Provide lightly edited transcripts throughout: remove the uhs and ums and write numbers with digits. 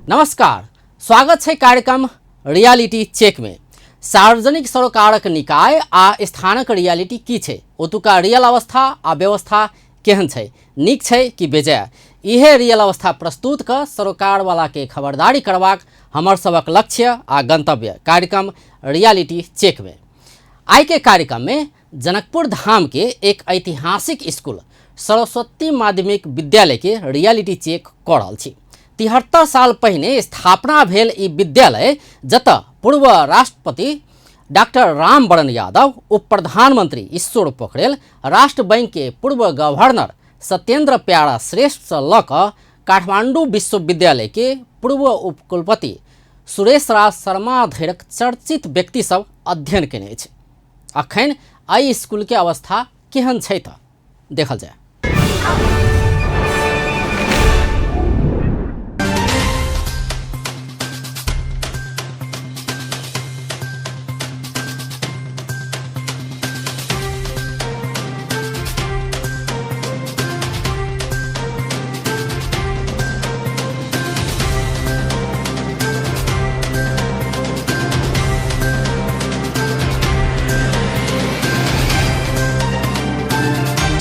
नमस्कार, स्वागत है कार्यक्रम रियलिटी चेक में। सार्वजनिक सरोकारक निकाय आ स्थानक रियलिटी की छै, ओतुका रियल अवस्था आ व्यवस्था केहन छै, नीक छै कि बेजाय, इहे रियल अवस्था प्रस्तुत क सरोकार वाला के खबरदारी करबाक हमर सबक लक्ष्य आ गंतव्य कार्यक्रम रियलिटी चेक में। आइ के कार्यक्रम में जनकपुर धाम के एक ऐतिहासिक स्कूल सरस्वती माध्यमिक विद्यालय के रियलिटी चेक कऽ रहल छी। 73 साल पहिने स्थापना भेल ई विद्यालय, जतऽ पूर्व राष्ट्रपति डॉक्टर रामवरण यादव, उप प्रधानमंत्री ईश्वर पोखरेल, राष्ट्र बैंक के पूर्व गवर्नर सत्येंद्र प्यारा श्रेष्ठ से लऽ कऽ काठमांडू विश्वविद्यालय के पूर्व उपकुलपति सुरेश राज शर्मा धरिक चर्चित व्यक्ति सब अध्ययन केने अछि। अखन एहि स्कूल के अवस्था केहन छै तऽ देखल जाय।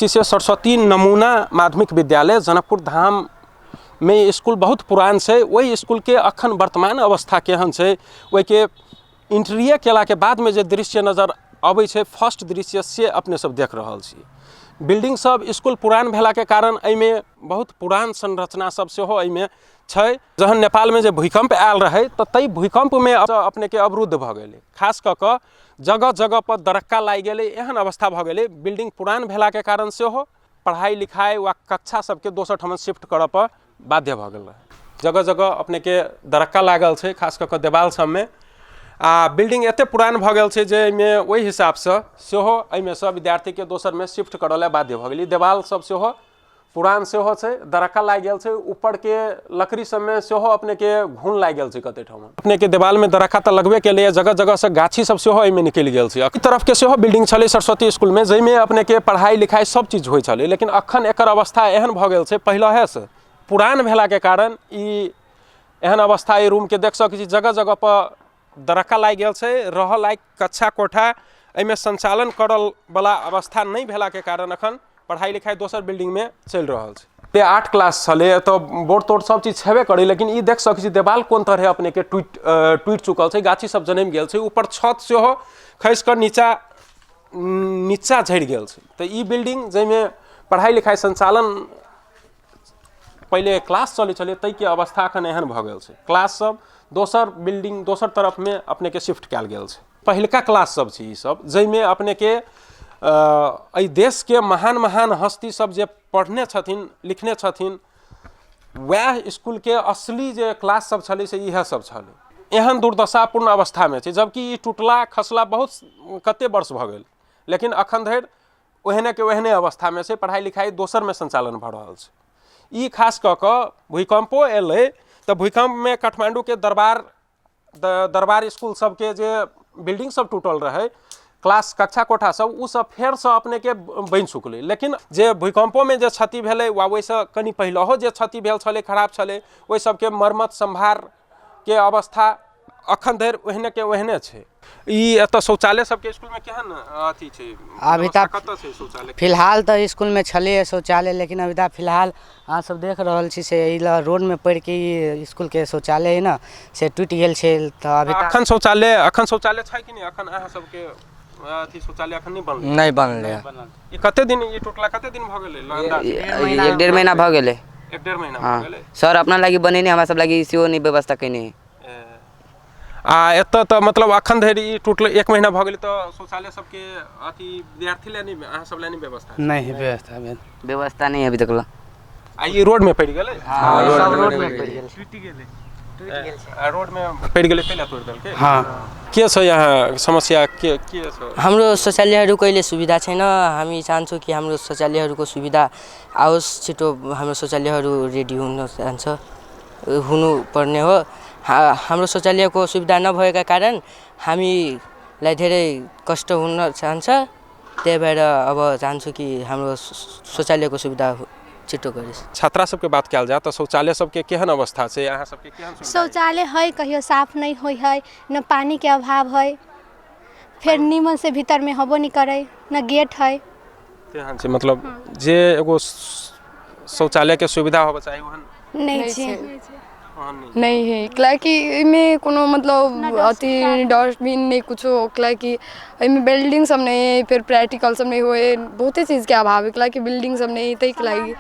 से सरस्वती नमूना माध्यमिक विद्यालय जनकपुर धाम में स्कूल बहुत पुरान छै। ओहि स्कूल के अखन वर्तमान अवस्था केहन छै, ओहिके एंट्रिए केलाके बादमे जे दृश्य नजर अबै छै, फर्स्ट दृश्य से अपने सब देख रहल छी। बिल्डिंग सब स्कूल पुरान भेलाके कारण एहिमे बहुत पुरान संरचना सब सेहो एहिमे छै। जहन नेपालमे जे भूकंप आयल रहै तऽ ताहि भूकंपमे अपनेके अवरुद्ध भऽ गेलै, खास कऽ कऽ जगह जगह पर दरक्का लागि गेलै, एहन अवस्था भऽ गेलै। बिल्डिंग पुरान भेलाके कारण सेहो पढ़ाइ लिखाइ वा कक्षा सबके दोसर ठाम शिफ्ट करऽ पर बाध्य भऽ गेल रहै। जगह जगह अपनेके दरक्का लागल छै, खास कऽ कऽ देवाल सबमे, आ बिल्डिंग एते पुरान भऽ गेल छै जे एहिमे ओहि हिसाबसँ सेहो एहिमेसँ विद्यार्थीके दोसरमे शिफ्ट करऽ लए बाध्य भऽ गेलै। देवाल सब सेहो पुरान सेहो छै, दरक्का लागि गेल छै, ऊपरके लकड़ी सबमे सेहो अपनेके घुन लागि गेल छै। कते ठाम अपनेके देवालमे दरक्का तऽ लगबे केलैए, जगह जगहसँ गाछी सब सेहो एहिमे निकलि गेल छै। एहि तरफके सेहो बिल्डिंग छलै सरस्वती स्कूलमे, जाहिमे अपनेके पढ़ाइ लिखाइ सब चीज होइ छलै, लेकिन अखन एकर अवस्था एहन भऽ गेल छै, पहिलहेसँ पुरान भेलाके कारण ई एहन अवस्था। एहि रूमके देख सकै छी, जगह जगह पर दरक्का लागि गेल छै। रहऽ लायक कक्षा कोठा एहिमे संचालन करल बला अवस्था नहि भेलाके कारण अखन पढ़ाइ लिखाइ दोसर बिल्डिंगमे चलि रहल छै। ते 8 क्लास छलै, एतऽ बोर्ड तोर्ड सब चीज छेबे करै, लेकिन ई देख सकै छी देवाल कोन तरहे अपनेके टूटि टूटि चुकल छै, गाछी सब जनमि गेल छै, ऊपर छत सेहो खसि कऽ नीचा नीचा झड़ि गेल छै। तऽ ई बिल्डिंग जाहिमे पढ़ाइ लिखाइ संचालन पहिले क्लास चलै छलै, ताहिके अवस्था एखन एहन भऽ गेल छै। क्लास सब दोसर बिल्डिंग दोसर तरफमे अपनेके शिफ्ट कयल गेल छै। पहिलका क्लास सब छै ई सब, जाहिमे अपनेके एहि देशके महान महान हस्ती सब जे पढ़ने छथिन लिखने छथिन, वएह स्कूलके असली जे क्लास सब छलै से इएह सब छलै। एहन दुर्दशापूर्ण अवस्थामे छै, जबकि ई टूटला खसला बहुत कते वर्ष भऽ गेल, लेकिन अखन धरि ओहने के ओहने अवस्थामे छै। पढ़ाइ लिखाइ दोसरमे सञ्चालन भऽ रहल छै। ई खास कऽ कऽ भूकम्पो एलै तऽ भूकम्पमे काठमाण्डूके दरबार दरबार स्कूल सबके जे बिल्डिंग सब टूटल रहै, क्लास कक्षा कोठा सब, ओ सब फेरसँ अपनेके बनि चुकलै। लेकिन जे भूकम्पोमे जे क्षति भेलै वा ओहिसँ कनि पहिलहो जे क्षति भेल छलै, खराब छलै, ओहि सबके मरम्मत सम्भारके अवस्था अखन धरि ओहने के ओहने छै। ई एतऽ शौचालय सबके स्कूलमे केहन अथी छै? अभी तक कतऽ छै शौचालय? फिलहाल तऽ स्कूलमे छलैए शौचालय, लेकिन अभी तऽ फिलहाल अहाँ सब देख रहल छी से एहि लए रोडमे पड़िके ई स्कूलके शौचालय अइ ने से टूटि गेल छै। तऽ अभी अखन शौचालय, अखन शौचालय छै कि नहि? अखन अहाँ सबके अथी शौचालय अखन नहि बनलै? नहि बनलै। ई कते दिन ई टूटला कते दिन भऽ गेलै? एक डेढ़ महीना भऽ गेलै। एक डेढ़ महीना भऽ गेलै। सर अपना लागि बनेने, हमरा सब लागि सेहो नहि व्यवस्था केने। आ एतऽ तऽ मतलब अखन धरि ई टूटलै 1 महीना भऽ गेलै, तऽ शौचालय सबके अथी विद्यार्थी लए नहि, अहाँ सब लए नहि व्यवस्था? नहि व्यवस्था भेल, व्यवस्था नहि अभी तक ला। आ ई रोड में पड़ि गेलै? सब रोड में पड़ि गेल, टूटि गेलै, आ रोड में पड़ि गेलै तै लए तोड़ि देलकै। हाँ। के छ यहाँ समस्या के के छ? हाम्रो शौचालयहरूको अहिले सुविधा छैन। हामी चाहन्छौँ कि हाम्रो शौचालयहरूको सुविधा आओस् छिटो, हाम्रो शौचालयहरू रेडी हुन चाहन्छ, हुनुपर्ने हो। हाम्रो शौचालयको सुविधा नभएका कारण हामीलाई धेरै कष्ट हुन चाहन्छ, त्यही भएर अब चाहन्छु कि हाम्रो शौचालयको सुविधा छिटो करोस्। छात्रा सबके बात कयल जाय तऽ शौचालय सबके केहन अवस्था छै, अहाँ सबके केहन सुविधा? शौचालय है कहियो साफ नहीं होइ है, न पानी के अभाव है, फेर नीमन से भीतर में होबो नहीं करे, न गेट है। तेहन छै, मतलब जे एगो शौचालय के सुविधा होबऽ चाही ओहन नहीं छै। ओहन नहि। नहीं है, कैलाकि एहिमे कोनो मतलब अथी डस्टबिन नहि कुछो, कैलाकि एहिमे बिल्डिंग सब नहीं है, फिर प्रैक्टिकल सब नहीं होए, बहुते चीजके अभाव है, कैलाकि बिल्डिंग सब नहीं है ताहिके लागि।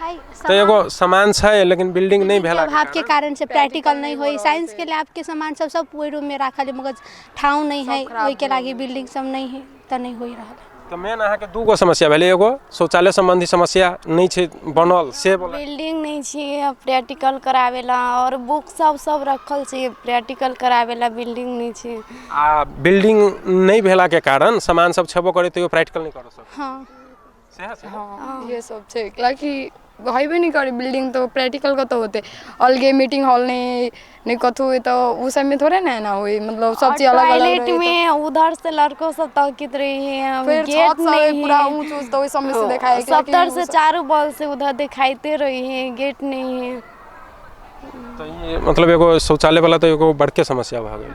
तऽ एगो सामान छै लेकिन बिल्डिंग नहि के भेला अभाव के कारण से प्रैक्टिकल नहीं होई, साइंस के लैब के सामान सब सब ओहि रूम में राखल है, मगर ठाव नहीं है, ओहि के लागी बिल्डिंग सब नहीं है तऽ नहीं होइ रहल है। तऽ मेन अहाँके दूगो समस्या भेलै, एगो शौचालय सम्बन्धी समस्या नहि छै बनल से बोला, बिल्डिंग नहीं छै प्रैक्टिकल करावेला, और बुक सब सब रखल छै प्रैक्टिकल करावेला, बिल्डिंग नहीं छै। आ बिल्डिंग नहि भेलाके कारण सामान सब छेबो करै तैयो प्रैक्टिकल नहि करऽ सकै। हाँ सएह छै ने? इहे सब छै, कैलाकि हेबे नहि करै बिल्डिंग तऽ प्रैक्टिकल कतऽ होतै, अलगे मीटिंग हॉल नहि नहि कतहु तऽ ओ सबमे थोड़े ने एना होइ, मतलब सब चीज अलग अलग टॉयलेट रहै तऽ- में उधर से लड़कों सब ताकित रही है, फिर गेट छत सब है नहीं पूरा है, ऊँच ऊँच तऽ ओहि सबमे से देखाइ है, सब तरफ से कैलाकि चारों बल से उधर दिखाते रही है, गेट नहीं है। तऽ ई मतलब एगो शौचालय वाला तऽ एगो बड़के समस्या भऽ गेल।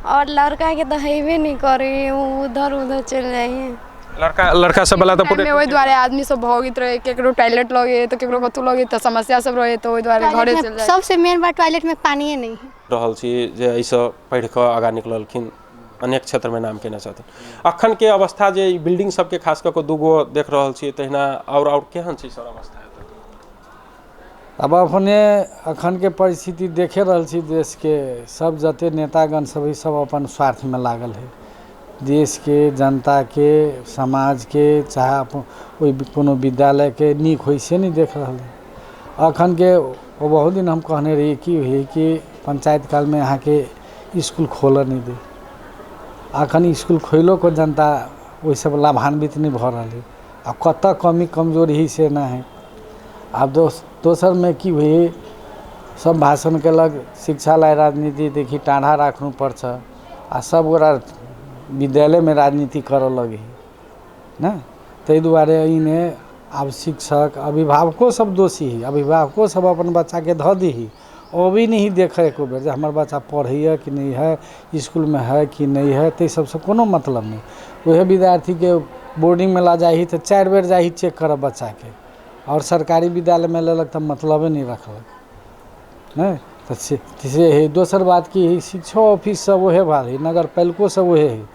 और लड़का के तो हेबे नहीं करे, वो उधर उधर चल जाइए। लड़का लड़का सब वाला तऽ पूरे टाइममे ओहि दुआरे आदमी सब भगैत रहै, केकरो टॉयलेट लगे तऽ केकरो कतहु लगे तऽ समस्या सब रहै, तऽ ओहि दुआरे घरे टॉयलेट चलि में जाइ। सबसे मेन बात टॉयलेट में पानिए नहीं है। रहल छी जे एहिसँ पढ़ि कऽ आगाँ निकललखिन, अनेक क्षेत्रमे नाम केने छथिन। अखन के अवस्था जे ई बिल्डिंग सबके खास कऽ कऽ दूगो देख रहल छियै तहिना आओर केहन छै सर अवस्था? आब अपने अखनके परिस्थिति देखे रहल छी, देशके सब जते नेतागण सब है सब अपन स्वार्थमे लागल है, देशके जनताके समाजके चाहे अपन ओहि कोनो विद्यालयके नीक होइ से नहि देख रहल है। अखनके ओ बहुत दिन हम कहने रहियै कि होइ कि पंचायत कालमे अहाँके इसकुल खोलऽ नहि दे, अखन इसकुल खोलिओ कऽ जनता ओहिसँ लाभान्वित नहि भऽ रहल है। आ कतऽ कमी कमजोरी है से नहि है। आब दोसरमे की होइ, सब भाषण केलक शिक्षा ला राजनीति देखी टाढ़ा राखनु पर्छ, आ सब गोटा विद्यालयमे राजनीति करऽ लगै है ने, ताहि दुआरे एहिमे आब शिक्षक अभिभावको सब दोषी है, अभिभावको सब अपन बच्चाके धऽ दही, ओ भी नहीं देखै एको बेर जे हमर बच्चा पढ़ैए कि नहि है, इसकुलमे है कि नहि है, ताहि सबसँ कोनो मतलब नहि। उएह विद्यार्थीके बोर्डिंगमे लऽ जाही तऽ 4 बेर जाही चेक करऽ बच्चाके, आओर सरकारी विद्यालयमे लेलक तऽ मतलबे नहि रखलक नहि, तऽ से है। दोसर बात की है, शिक्षो ऑफिस सब उहे बात है, नगरपालिको सब उहे है,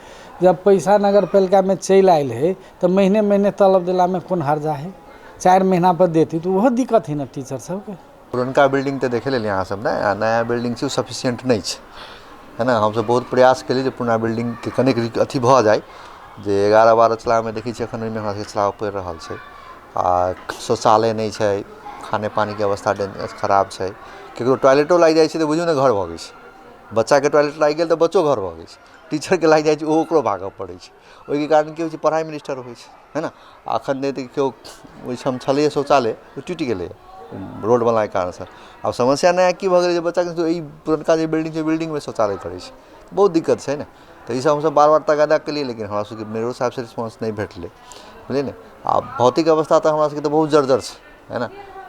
जब पैसा नगरपालिकामे चलि आयल है तऽ महीने महीने तलब देलामे कोन हर्जा है, 4 महीना पर देती तऽ ओहो दिक्कत है ने टीचर सबके। पुरनका बिल्डिंग तऽ देखे लेलियै अहाँ सब ने, आ नया बिल्डिंग छै ओ सफिशियंट नहि छै, है ने। हमसब बहुत प्रयास केलियै जे पुरना बिल्डिंगके कनेक अथी भऽ जाय, जे 11-12 चलाबैमे देखै छियै एखन ओहिमे हमरा सबके चलाबऽ पड़ि रहल छै। आ शौचालय नहि छै, खाने पानीके अवस्था खराब छै, केकरो टॉयलेटो लागि जाइ छै तऽ बुझियौ ने घर भगै छै, बच्चाके टॉयलेट लागि गेल तऽ बच्चो घर भगै छै, टीचरके लागि जाइ छै ओहो ओकरो भागऽ पड़ै छै। ओहिके कारण की होइ छै, पढ़ाइमे डिस्टर्ब होइ छै, है ने। आ एखन नहि देखियौ ओहिठाम छलैए शौचालय, ओ टूटि गेलैए रोड बनलाके कारणसँ। आब समस्या नया की भऽ गेलै जे बच्चाके ई पुरनका जे बिल्डिंग छै बिल्डिंगमे शौचालय करै छै, बहुत दिक्कत छै ने। तऽ ईसब हमसब बार बार तगादा केलियै, लेकिन हमरा सबके मेयरो साहबसँ रिस्पॉन्स नहि भेटलै, बुझलियै ने। आ भौतिक अवस्था तऽ हमरा सबके तऽ बहुत जर्जर छै, है ने।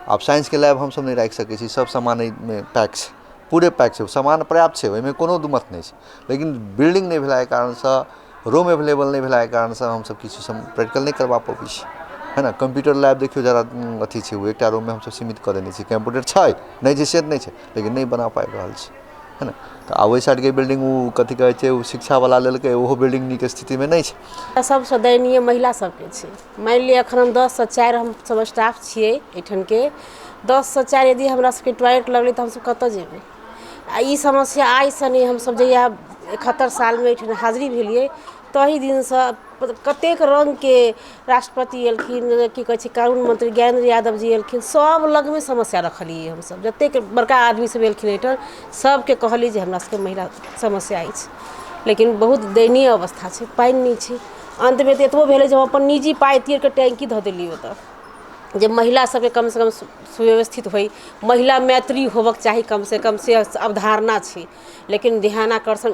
आब साइंसके लैब हमसब नहि राखि सकै छी, सब सामान एहिमे पैक छै, पूरे पैक छै, सामान पर्याप्त छै, ओहिमे कोनो दुमत नहि छै, लेकिन बिल्डिंग नहि भेलाके कारणसँ, रूम एवेलेबल नहि भेलाके कारणसँ हमसब किछु प्रैक्टिकल नहि करबा पबै छी, है ने। कंप्यूटर लैब देखियौ जादा अथी छै, ओ एकटा रूममे हमसब सीमित कऽ देने छी, कंप्यूटर छै नहि छै से नहि छै, लेकिन नहि बना पाबि रहल छी, है ने। तऽ आब ओहि साइडके बिल्डिंग ओ कथी कहै छै, ओ शिक्षावला लेलकै, ओहो बिल्डिंग नीक स्थितिमे नहि छै। सबसँ दयनीय महिला सबके छै। मानि लिअ एखन हम 10 से 4 हमसब स्टाफ छियै एहिठामके, 10 से 4 यदि हमरा सबके टॉयलेट लगलै तऽ हमसब कतऽ जेबै? आ ई समस्या आइसँ नहि, हमसब जहिया 71 सालमे एहिठाम हाजिरी भेलियै तही दिनसँ कतेक रङ्गके राष्ट्रपति एलखिन, की कहै छै कानून मंत्री ज्ञानेन्द्र यादव जी एलखिन, सब लगमे समस्या रखलियै हमसब, जतेक बड़का आदमी सब एलखिन एहिठाम सबके कहलियै जे हमरा सबके महिला समस्या अछि, लेकिन बहुत दयनीय अवस्था छै, पानि नहि छै। अन्तमे तऽ एतबो भेलै जे हम अपन निजी पाइ तीरके टैंकी धऽ देलियै ओतऽ, जे महिला सबके कमसँ कम सुव्यवस्थित होइ, महिला मैत्री होबक चाही कमसँ कम, से अवधारणा छै। लेकिन ध्यानाकर्षण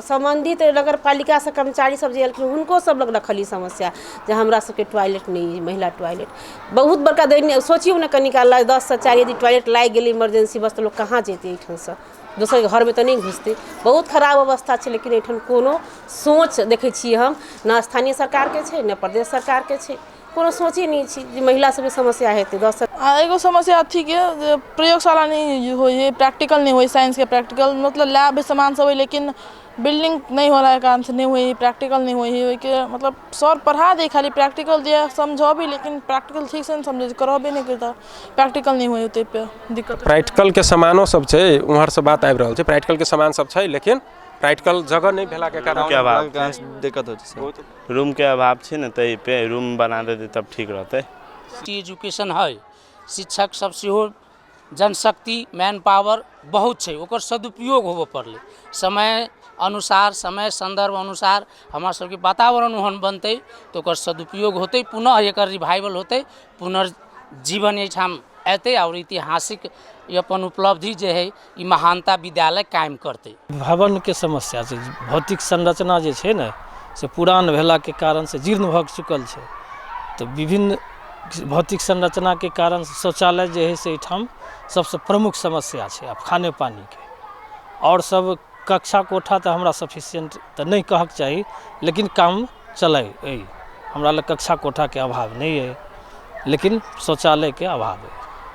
सम्बन्धित नगरपालिकासँ कर्मचारी सब जे एलखिन हुनको सब लग रखली समस्या जे हमरा सबके टॉयलेट नहि, महिला टॉयलेट बहुत बड़का दैन्य। सोचियौ ने कनिका, 10 से 4 यदि टॉयलेट लागि गेलै इमरजेंसी बस, तऽ लोक कहाँ जेतै? एहिठामसँ दोसरके घरमे तऽ नहि घुसतै। बहुत खराब अवस्था छै। लेकिन एहिठाम कोनो सोच देखै छियै हम ने स्थानीय सरकारके छै, ने प्रदेश सरकारके छै। कोनो सोचे नहि छी जे महिला सबके समस्या हेतै 10। आ एगो समस्या अथीके जे प्रयोगशाला नहि होइ हइ, प्रैक्टिकल नहि होइ, साइंसके प्रैक्टिकल। मतलब लैब सामान सब हइ, लेकिन बिल्डिंग नहि होलाके कारणसँ नहि होइ हइ, प्रैक्टिकल नहि होइ हइ। ओहिके मतलब सर पढ़ा दै खाली प्रैक्टिकल जे समझबै, लेकिन प्रैक्टिकल ठीकसँ नहि समझै, करबे नहि करता। प्रैक्टिकल नहि होइ ओते पे दिक्कत। प्रैक्टिकलके समानो सब छै, उम्हरसँ बात आबि रहल छै, प्रैक्टिकलके सामान सब छै, लेकिन प्रैक्टिकल जगह नहि भेलाके कारण के अभाव। दिक्कत होइ छै। रूमके अभाव छै ने, ताहि पे रूम बना देतै तब ठीक रहतै। एजुकेशन है, शिक्षक सब सेहो, जनशक्ति मैन पावर बहुत छै, ओकर सदुपयोग होबऽ पड़लै। समय अनुसार, समय सन्दर्भ अनुसार हमरा सबके वातावरण ओहन बनतै तऽ ओकर सदुपयोग होतै, पुनः एकर रिवाइवल होतै, पुनर्जीवन एहिठाम एतै आओर ऐतिहासिक ई अपन उपलब्धि जे हइ, ई महानता विद्यालय कायम करतै। भवनके समस्या छै। भौतिक संरचना जे छै ने, से पुरान भेलाके कारणसँ जीर्ण भऽ चुकल छै। तऽ विभिन्न भौतिक संरचनाके कारण शौचालय जे हइ से एहिठाम सबसँ प्रमुख समस्या छै। आब खाने पानीके आओर सब कक्षा कोठा तऽ हमरा सफिशियंट तऽ नहि कहक चाही, लेकिन काम चलै अइ। हमरा लग कक्षा कोठाके अभाव नहि अइ, लेकिन शौचालयके अभाव अइ।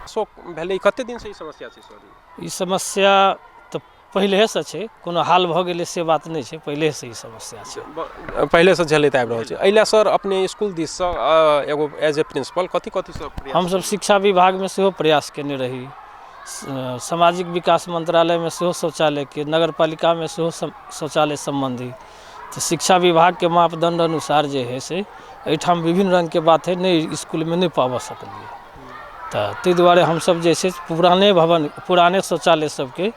शोक भेलै। कते दिनसँ ई समस्या छै सर? ई समस्या तऽ पहिलेसँ छै। कोनो हाल भऽ गेलै से बात नहि छै, पहिलेसँ ई समस्या छै। पहिलेसँ झेलैत आबि रहल छै। एहि लए सर, अपने स्कूल दिससँ एगो एज ए प्रिंसिपल कथी कथी सब प्रयास? हमसभ शिक्षा विभागमे सेहो प्रयास कयने रही, सामाजिक विकास मन्त्रालयमे सेहो शौचालयके, नगरपालिकामे सेहो शौचालय सम्बन्धी। तऽ शिक्षा विभागके मापदण्ड अनुसार जे हइ से एहिठाम विभिन्न रङ्गके बात हइ, नहि इसकुलमे नहि पाबऽ सकलियै। तऽ ताहि दुआरे हमसभ जे छै पुराने भवन, पुराने शौचालय सबके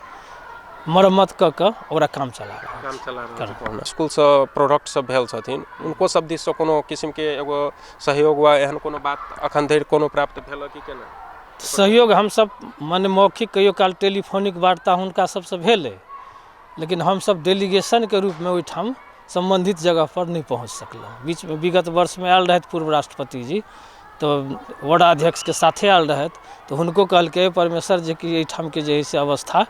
मरम्मत कऽ कऽ ओकरा काम चला रहल। काम चला रहल छै। स्कूलसँ प्रोडक्ट सब भेल छथिन, हुनको सब दिससँ कोनो किसिमके एगो सहयोग वा एहन कोनो बात अखन धरि कोनो प्राप्त भेल कि केना? सहयोग हमसभ मने मौखिक कहियो काल टेलीफोनिक वार्ता हुनका सबसँ भेलै, लेकिन हमसभ डेलीगेशनके रूपमे ओहिठाम सम्बन्धित जगहपर नहि पहुँच सकलहुँ। बीचमे विगत वर्षमे आयल रहथि पूर्व राष्ट्रपति जी, तऽ वडाध्यक्षके साथे आयल रहथि, तऽ हुनको कहलकै परमेश्वर जे कि एहिठामके जे हइ से अवस्था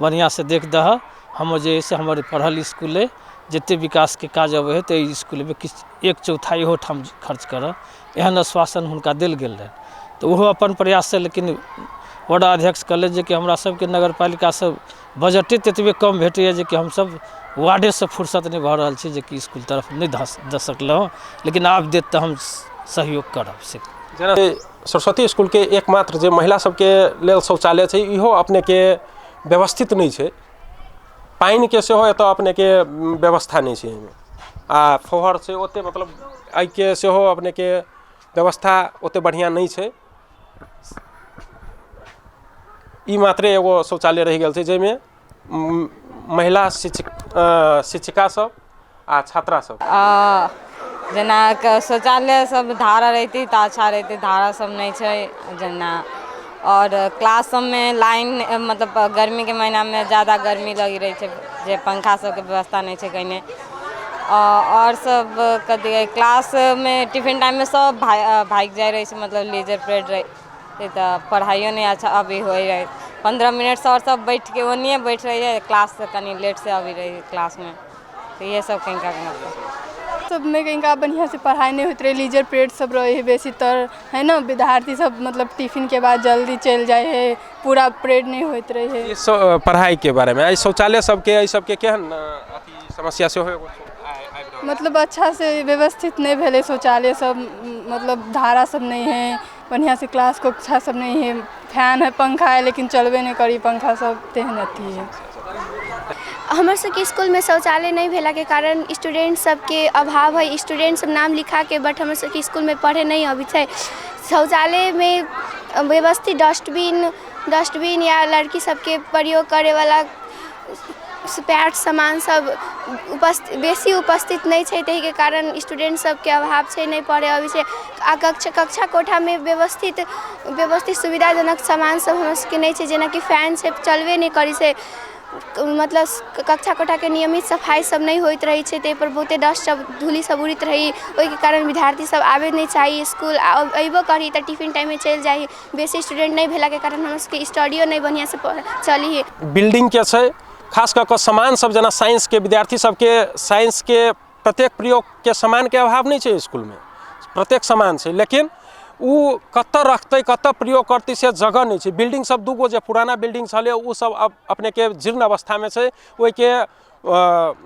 बढ़िआँसँ देख दहऽ। हमर जे हइ से हमर पढ़ल इसकुल अइ, जतेक विकासके काज अबै हइ तऽ एहि इसकुलमे किछु एक चौथाइ इहो ठाम खर्च करऽ, एहन आश्वासन हुनका देल गेल रहनि। तऽ ओहो अपन प्रयाससँ, लेकिन वडाध्यक्ष कहलथि जे कि हमरा सबके नगरपालिकासँ बजटे ततबे कम भेटैए जे कि हमसब वार्डेसँ फुर्सत नहि भऽ रहल छै, जे कि इसकुल तरफ नहि दऽ सकलहुँ, लेकिन आब देत तऽ हम सहयोग करब से। जेना सरस्वती स्कूलके एकमात्र जे महिला सबके लेल शौचालय छै, इहो अपनेके व्यवस्थित नहि छै। पानिके सेहो एतऽ अपनेके व्यवस्था नहि छै एहिमे आ फोहर छै ओते, मतलब एहिके सेहो अपनेके व्यवस्था ओते बढ़िआँ नहि छै। ई मात्रे एगो शौचालय रहि गेल छै, जाहिमे महिला शिक्षिका सब आ छात्रा सब। जेना शौचालय सब धारा रहितै तऽ अच्छा रहितै। धारा सब नहि छै जेना। आओर क्लास सबमे लाइन, मतलब गर्मीके महीनामे ज्यादा गर्मी लगि रहै छै, जे पंखा सबके व्यवस्था नहि छै कहीँ। आओर सब कथी, क्लासमे टिफिन टाइममे सब भागि जाइ रहै छै, मतलब लेजर पीरियड रहै तऽ पढ़ाइयो नहि अच्छा अभी होइ रहै। 15 मिनट सर सब बैठके ओनिये बैठ रहियै, क्लास कनि लेटसँ अबै रहै क्लासमे। तऽ इएह सब कनिका सबमे कनिका बढ़िआँसँ पढ़ाइ नहि होइत रहै। लीजर पीरियड सब रहै हइ बेसीतर है ने, विद्यार्थी सब मतलब टिफिनके बाद जल्दी चलि जाइ हइ, पूरा पीरियड नहि होइत रहै हइ। पढ़ाइके बारेमे एहि शौचालय सबके, एहि सबके केहन अथी समस्या सेहो एगो आबि रहल? मतलब अच्छासँ व्यवस्थित नहि भेलै शौचालय सब, मतलब धारा सब नहि है बढ़िआँसँ, क्लास कक्षा सब नहि है। फैन है, पंखा है, लेकिन चलबे नहि करी पंखा सब, तेहन अथी है। हमर सबके इसकुलमे शौचालय नहि भेलाके कारण स्टूडेंट सबके अभाव है। स्टूडेंट सब नाम लिखाके बट हमर सबके इसकुलमे पढ़े नहि अबै छै। शौचालयमे व्यवस्थित डस्टबिन या लड़की सबके प्रयोग करैवला। पैड सामान सब बेसी उपस्थित नहि छै, ताहिके कारण स्टूडेंट सबके अभाव छै, नहि पढ़े अबै छै। आ कक्षा कोठामे व्यवस्थित सुविधाजनक सामान सब हमरा सबके नहि छै, जेनाकि फैन छै चलबे नहि करै छै, मतलब कक्षा कोठाके नियमित सफाइ सब नहि होइत रहै छै, ताहिपर बहुते डस्ट सब धूली सब उड़ैत रहै, ओहिके कारण विद्यार्थी सब आबै नहि चाही इसकुल, आ अयबो करी तऽ टिफिन टाइममे चलि जाइ। बेसी स्टूडेंट नहि भेलाके कारण हमरा सबके स्टडियो नहि बढ़िआँसँ चली। बिल्डिंगके छै खास कऽ कऽ सामान सब, जेना साइंसके विद्यार्थी सबके साइंसके प्रत्येक प्रयोगके सामानके अभाव नहि छै इसकुलमे, प्रत्येक सामान छै, लेकिन ओ कतऽ रखतै कतऽ प्रयोग करतै से जगह नहि छै। बिल्डिंग सब दूगो जे पुराना बिल्डिंग छलै ओ सब अब अपनेके जीर्ण अवस्थामे छै, ओहिके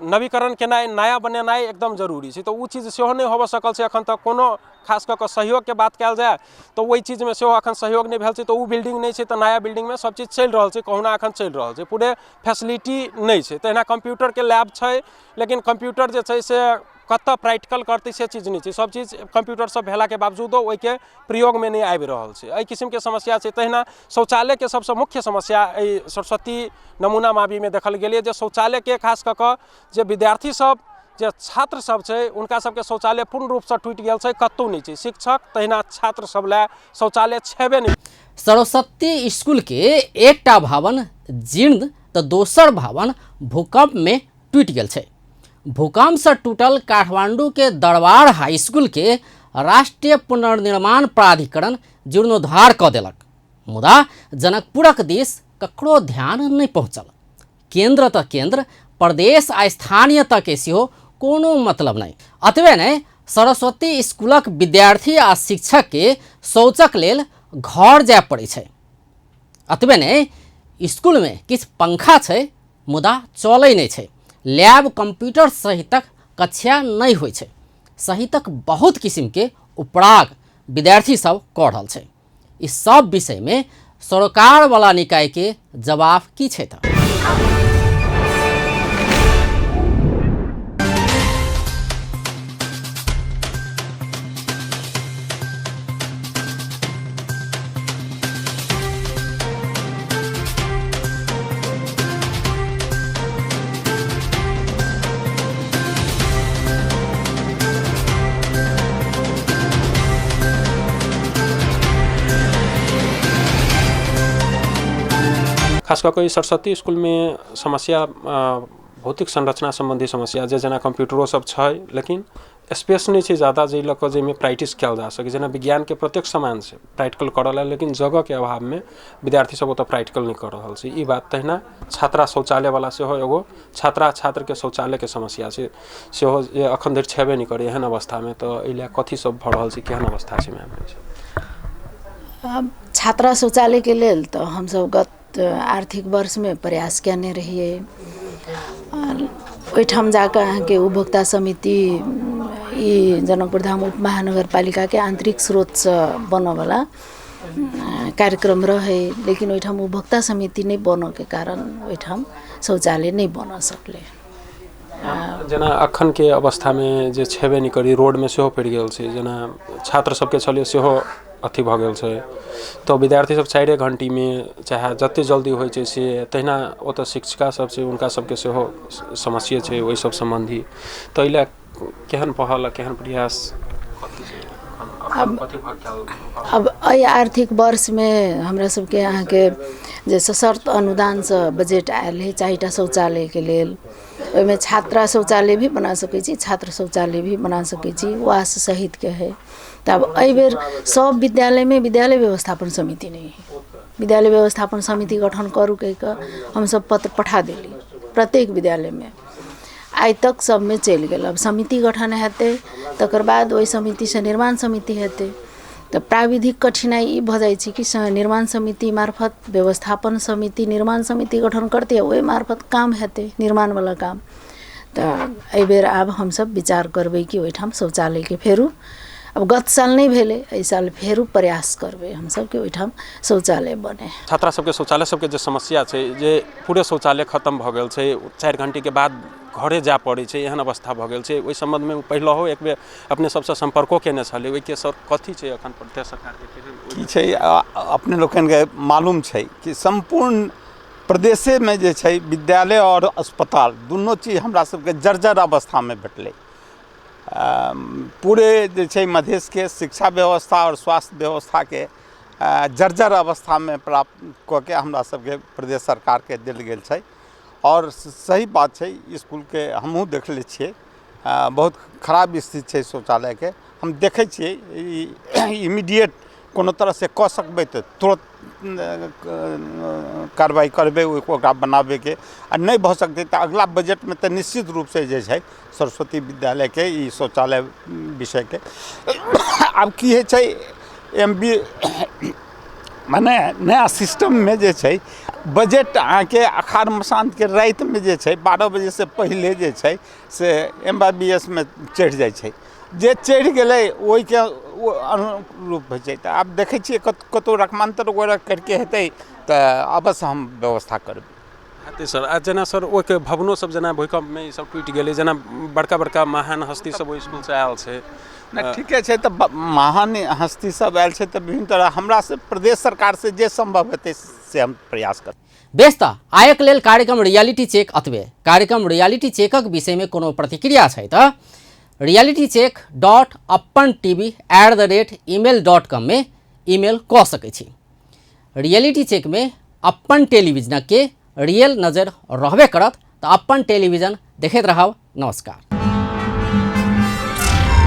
नवीकरण केनाइ नया बनेनाइ एकदम जरूरी छै, तऽ ओ चीज सेहो नहि होबऽ सकल छै एखन तक। कोनो खास कऽ कऽ सहयोगके बात कयल जाय तऽ ओहि चीजमे सेहो एखन सहयोग नहि भेल छै, तऽ ओ बिल्डिंग नहि छै तऽ नया बिल्डिंगमे सब चीज चलि रहल छै, कहुना एखन चलि रहल छै, पूरे फैसिलिटी नहि छै। तहिना कम्प्यूटरके लैब छै, लेकिन कम्प्यूटर जे छै से कतऽ प्रैक्टिकल करतै से चीज नहि छै, सब चीज कम्प्यूटर सब भेलाके बावजूदो ओहिके प्रयोगमे नहि आबि रहल छै, एहि किसिमके समस्या छै। तहिना शौचालयके सबसँ मुख्य समस्या एहि सरस्वती नमूना माविमे देखल गेलै जे शौचालयके खास कऽ कऽ जे विद्यार्थी सब जे छात्र सब छै हुनका सबके शौचालय पूर्ण रूपसँ टूटि गेल छै, कतहु नहि छै। शिक्षक तहिना छात्र सब लए शौचालय छेबे नहि। सरस्वती स्कूल के एकटा भवन जीर्ण तऽ दोसर भवन भूकंप में टूटि गेल छै। भूकंप से टूटल काठमांडू के दरबार हाई स्कूल के राष्ट्रीय पुनर्निर्माण प्राधिकरण जीर्णोद्धार कऽ देलक, मुदा जनकपुरक दिस ककरो ध्यान नहि पहुँचल। केंद्र तऽ केंद्र, प्रदेश आ स्थानीय तक सेहो कोनो मतलब नहि। अतबे नहि, सरस्वती स्कूलक विद्यार्थी आ शिक्षक के शौचक लेल घर जाय पड़ै छै। अतबे नहि, स्कूल में किछु पंखा छै मुदा चलै नहि छै, लैब कंप्यूटर सहितक कक्षा नहि होइ छै, सहितक बहुत किसिमके उपराग विद्यार्थी सब कऽ रहल छै। इस सब विषय में सरकार वाला निकाय के जवाब की छै तऽ? खास कऽ कऽ ई सरस्वती स्कूलमे समस्या भौतिक संरचना सम्बन्धी समस्या जे जेना कम्प्यूटरो सब छै लेकिन स्पेस नहि छै ज्यादा जाहि लऽ कऽ जाहिमे प्रैक्टिस कयल जा सकै। जेना विज्ञानके प्रत्येक सामान छै प्रैक्टिकल करऽ लए, लेकिन जगहके अभावमे विद्यार्थी सब ओतऽ प्रैक्टिकल नहि कऽ रहल छै। ई बात। तहिना छात्रा शौचालयवला सेहो एगो छात्रा छात्रके शौचालयके समस्या छै सेहो जे एखन धरि छेबे नहि करै एहन अवस्थामे, तऽ एहि लए कथी सब भऽ रहल छै, केहन अवस्था छै मैम? छात्रा शौचालयके लेल तऽ हमसब गत आर्थिक वर्षमे प्रयास कयने रहियै। ओहिठाम जाकऽ अहाँके उपभोक्ता समिति ई जनकपुर धाम उप महानगरपालिकाके आन्तरिक स्रोतसँ बनऽवला कार्यक्रम रहै, लेकिन ओहिठाम उपभोक्ता समिति नहि बनऽके कारण ओहिठाम शौचालय नहि बनऽ सकलै। जेना अखनके अवस्थामे जे छेबे नहि करी, रोडमे सेहो पड़ि गेल छै, जेना छात्र सबके छलै सेहो अथी भऽ गेल छै, तऽ विद्यार्थी सब 4 घंटीमे चाहे जते जल्दी होइ छै से। तहिना ओतऽ शिक्षिका सब छै हुनका सबके सेहो समस्ये छै ओहि सब सम्बन्धी, तऽ एहि लए केहन पहल आ केहन प्रयास? अब एहि आर्थिक वर्षमे हमरा सबके अहाँके जे सशर्त अनुदानसँ बजट आयल है 4टा शौचालयके लेल, ओहिमे छात्रा शौचालय भी बना सकै छी, छात्र शौचालय भी बना सकै छी, वास सहितके है। तऽ आब एहिबेर सब विद्यालयमे विद्यालय व्यवस्थापन समिति नहि है, विद्यालय व्यवस्थापन समिति गठन करू कहि कऽ हमसब पत्र पठा देली प्रत्येक विद्यालयमे, आइ तक सबमे चलि गेल। अब समिति गठन हेतै तकर बाद ओहि समितिसँ निर्माण समिति हेतै, तऽ प्राविधिक कठिनाइ ई भऽ जाइ छै कि निर्माण समिति मार्फत व्यवस्थापन समिति निर्माण समिति गठन करतै, ओहि मार्फत काम हेतै निर्माणवला काम। तऽ एहिबेर आब हमसब विचार करबै कि ओहिठाम शौचालयके फेरू, अब गत साल नहि भेलै, एहि साल फेरू प्रयास करबै हमसब कि ओहिठाम शौचालय बने। छात्रा सबके शौचालय सबके जे समस्या छै जे पूरे शौचालय खत्म भऽ गेल छै, 4 घंटीके बाद घरे जाय पड़ै छै, एहन अवस्था भऽ गेल छै। ओहि सम्बन्धमे पहिलहो एक बेर अपने सबसँ सम्पर्को केने छलै, ओहिके सर कथी छै एखन प्रदेश सरकारके की छै? अपने लोकनिके मालूम छै कि सम्पूर्ण प्रदेशेमे जे छै विद्यालय आओर अस्पताल दुनू चीज हमरा सबके जर्जर अवस्थामे भेटलै। पूरे जे छै मधेशके शिक्षा व्यवस्था आओर स्वास्थ्य व्यवस्थाके जर्जर अवस्थामे प्राप्त कऽ के हमरा सबके प्रदेश सरकारके देल गेल छै। आओर सही बात छै, इसकुलके हमहूँ देखले छियै, बहुत खराब स्थिति छै शौचालयके। हम देखै छियै ई इमीडिएट कोनो तरहसँ कऽ सकबै तऽ तुरन्त कार्रवाइ करबै ओकरा बनाबैके, आ नहि भऽ सकतै तऽ अगला बजटमे तऽ निश्चित रूपसँ जे छै सरस्वती विद्यालयके ई शौचालय विषयके। आब की होइ छै, एम बी मने नया सिस्टममे जे छै बजट अहाँके अखाड़ मसान्तके रातिमे जे छै 12 बजेसँ पहिले जे छै से एम वाइ बी एस मे चढ़ि जाइ छै। जे चढ़ि गेलै ओहिके अनुरूप होइ छै। तऽ आब देखै छियै कतहु रकमान्तर वगैरह करिके हेतै तऽ अवश्य हम व्यवस्था करबै। हेतै सर। आ जेना सर ओहिके भवनो सब जेना भूकम्पमे ई सब टूटि गेलै, जेना बड़का बड़का महान हस्ती सब ओहि इसकुलसँ आयल छै। नहि ठीके छै, तऽ महान हस्ती सब आयल छै तऽ विभिन्न तरह हमरा से प्रदेश सरकारसँ जे सम्भव हेतै से हम प्रयास करबै। बेस, तऽ आयक लेल कार्यक्रम रियलिटी चेक अतबे। कार्यक्रम रियलिटी चेकक विषयमे कोनो प्रतिक्रिया छै तऽ realitycheck.apantv@email.com में ईमेल कऽ सकै छी। रियलिटी चेकमे अपन टेलीविजनके रियल नजर रहबे करत, तऽ अपन टेलीविजन देखैत रहब। नमस्कार।